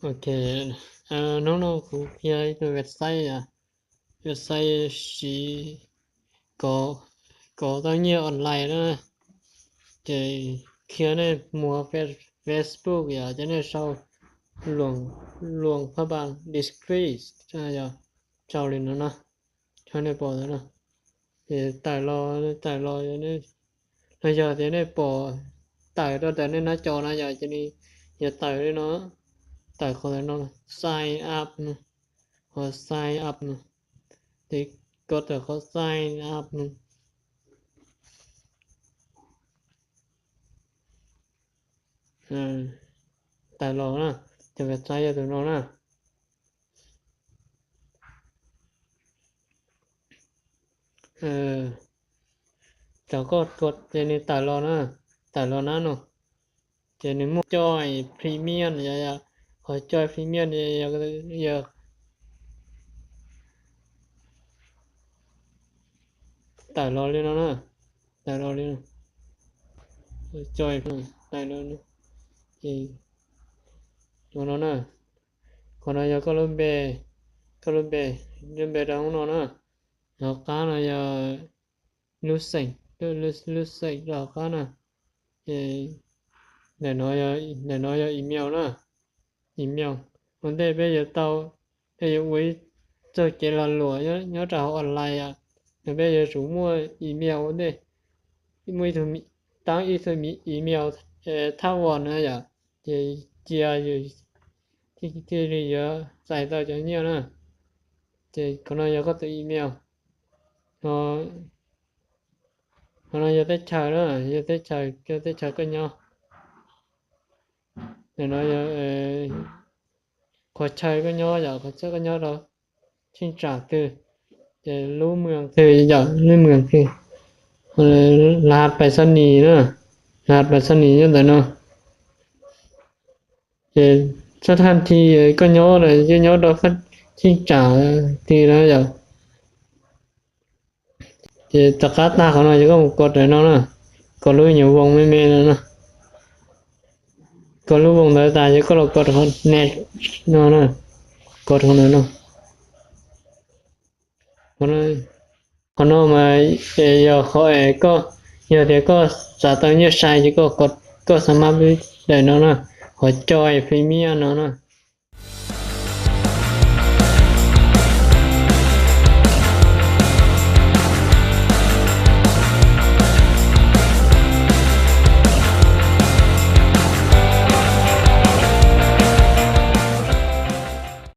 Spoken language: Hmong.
Ok, hnub no kuv qhia ib tug website, website siv kov, kov tau nyiaj online na. Ces qhia nej muag Face-, Facebook yom, ces nej sau Luam, Luam Phaj Npas Disguise, yog sau li no na, cho nej pom ntawd na. Ces tawm los, tawm los, los yog tias nej pom tawm rau ntawm nej nab co na yom, ces nws yuav tawm li no, tawm qhov ntawm no, sign up no, qhov sign up no, ces kov tawm qhov sign up no. Tawm los na, ces website yog tus no na. Ces koj tua ces nws tawm los na, tawm los na no. Ces nws muaj Join Premium, yog, yog qhov Join Premium, yog, yog tawm los li no na, tawm los li no. Join, tawm los, ces ua no na. Qhov no yog koj lub npe, koj lub npe, lub npe rau hauv no na. Hauv qab no yog lub xeem, lub xeem rau hauv qab na. Ces ntawm no, ntawm no yog email na, email. Ua ntej peb yuav tau, peb yuav ua ib txoj kev lag luam nyob rau hauv online, peb yuav tsum muaj email ua ntej, muaj ib tug, tab ib tug email thab vas na yom, ces cia yus thiaj li yuav txais tau cov nyiaj na. Ces qhov no yog koj tus email. Qhov no yog teb chaws na, yog teb chaws, yog teb chaws koj nyob. Ntawm no yog qhov chaw koj nyob, yog qhov chaw koj nyob rau cheeb tsam twg, ces lub moos twg, yog lub moos twg. Laj pais xab nis na, laj pais xab nis nyob ntawm no. Ces txoj thaj thi koj nyob, yeej nyob rau cheeb tsam twg na yom. Ces tom qab tag qhov no ces koj mus kov rau no na, kov lub nyuam voos me me no na. Kov lub voos ntawd tas ces koj los kov rau qhov next no na, kov rau qhov ntawd no. Qhov no mas yog qhov es koj, yog tias koj xav tau nyiaj sai ces koj, koj xav mab daim no na, qhov Join Premium no na.